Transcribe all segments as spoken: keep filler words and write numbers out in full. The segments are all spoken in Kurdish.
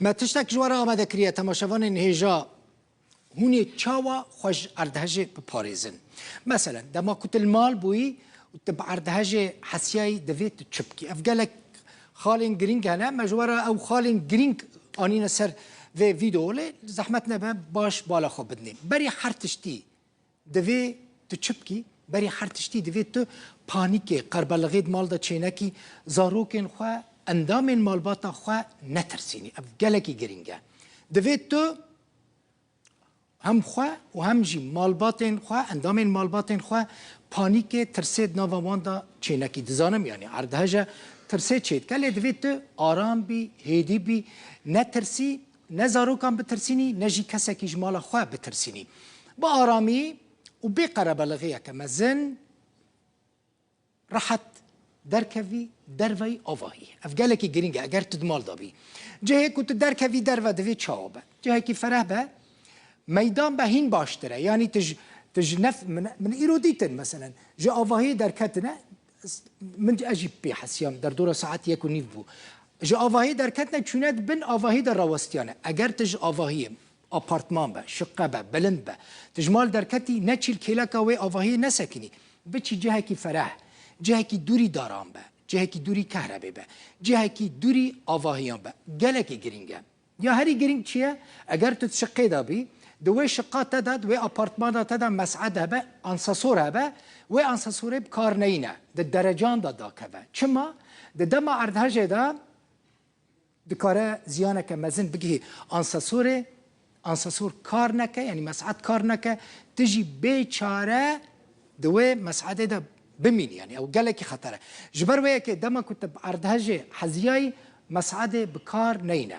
Me tiştek ji we re amade kiriye, temaşevanên hêja, hûn ê çawa xwe ji erdhejê biparêzin? Meselen, dema ku tu li mal bûyî û tu bi erdhejê hesiyayî, divê tu çi bikî? Ev gelek xalên girîng hene, me ji we re ew xalên girîng anîne ser vê vîdeo, lê zehmet nebe baş bala xwe bidinê. Berî her tiştî, divê tu çi bikî? Berî her tiştî divê tu panîkê, qerbelixê di mal de çênekî, zarokên xwe, endamên malbata xwe netirsînî. Ev gelekî girîng e. Divê tu hem xwe û hem jî malbatên xwe, endamên malbatên xwe panîkê, tirsê di nava wan de çênekî. Dizanim, yanî erdheje tirsê çêdike, lê divê tu aram bî, hêdî bî, netirsî, ne zarokan bitirsînî, ne jî kesekî ji mala xwe bitirsînî. Bi aramî û bê qerebelixiyeke mezin, rehet derkevî derveyî avahiyê. Ev gelekî girîng e eger tu di mal de bî. Cihê ku tu derkevî derve divê çawa be? Cihekî fereh be, meydan be, hîn baştir e. Yanî tu ji, tu ji nef-, min, min îro dîtin, meselen, ji avahiyê derketine, s-, min, ez jî pê hesiyam, derdora saet yek û nîv bû. Ji avahiyê derketine, çûne di bin avahiyê de rawestiyane. Eger tu ji avahiyê, apartman be, şiqe be, bilind be, tu ji mal derketî, neçî li kêleka wê avahiyê nesekinî. Biçî cihekî fereh, cihekî dûrî daran be, cihekî dûrî kehrebê be, cihekî dûrî avahiyan be. Gelekî girîng e. Ya herî girîng çi ye? Eger tu di şiqê de bî, di wê şiqa te de, di wê apartmana te de mes'ed hebe, ansasor hebe, wê ansasorê bi kar neyne, di derecan de dakeve. Çima? Di dema erdhejê de dikare ziyaneke mezin bigihî ansasorê, ansasor kar neke, yanî mes'ed kar neke, tu jî bê çare di wê mes'edê de bimînî, yanî ew gelekî xeter e. Ji ber wê yekê dema ku tu bi erdhejê heziyayî, mes'edê bi kar neyne.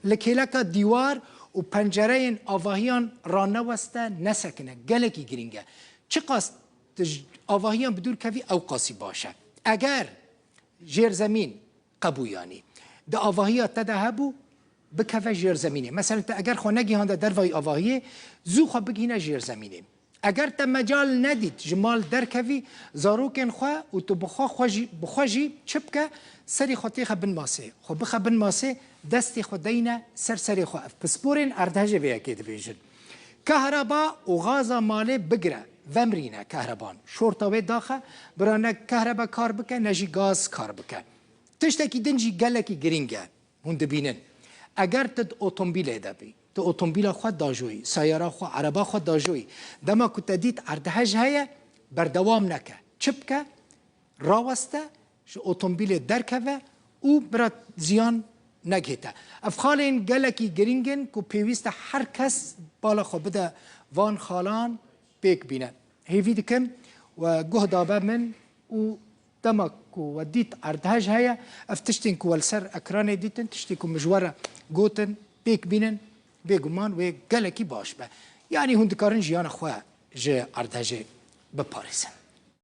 Li kêleka dîwar û pencereyên avahiyan raneweste, nesekine, gelekî girîng e. Çiqas tu ji avahiyan bi dûr kevî, ew qasî baş e. Eger jêrzemîn qebû, yanî di avahiya te de hebû, bikeve jêrzemînê. Meselen, te eger xwe negihande dervayî avahiyê, zû xwe bigihîne jêrzemînê. Eger te mecal nedît ji mal derkevî, zarokên xwe û tu bi xwe, xwe jî, bi xwe jî çi bike, serê xwe têxe bin masê, xwe bixe bin masê, destê xwe deyne ser serê xwe. Ev pisporên erdhejê vê yekê dibêjin. Kehreba û gaza malê bigire, vemirîne kehreban. Şorta wê daxe, bira ne kehrebe kar bike, ne jî gaz kar bike. Tiştekî din jî gelekî girîng e, hûn dibînin. Eger tu di otomobîlê de bî, tu otomobîla xwe dajoyî, seyara xwe, ereba xwe dajoyî, dema ku te dît erdhej heye, berdewam neke. Çi bike? Raweste, ji otomobîlê derkeve û bira ziyan negihête. Ev xalên gelekî girîng in ku pêwîst e her kes bala xwe bide van xalan, pêk bîne. Hêvî dikim we guh dabe min û dema ku we dît erdhej heye, ev tiştên ku we li ser ekranê dîtin, tiştê ku min ji we re gotin, pêk bînin, bêguman wê gelekî baş be. Yanî hûn dikarin jiyana xwe ji erdhejê biparêzin.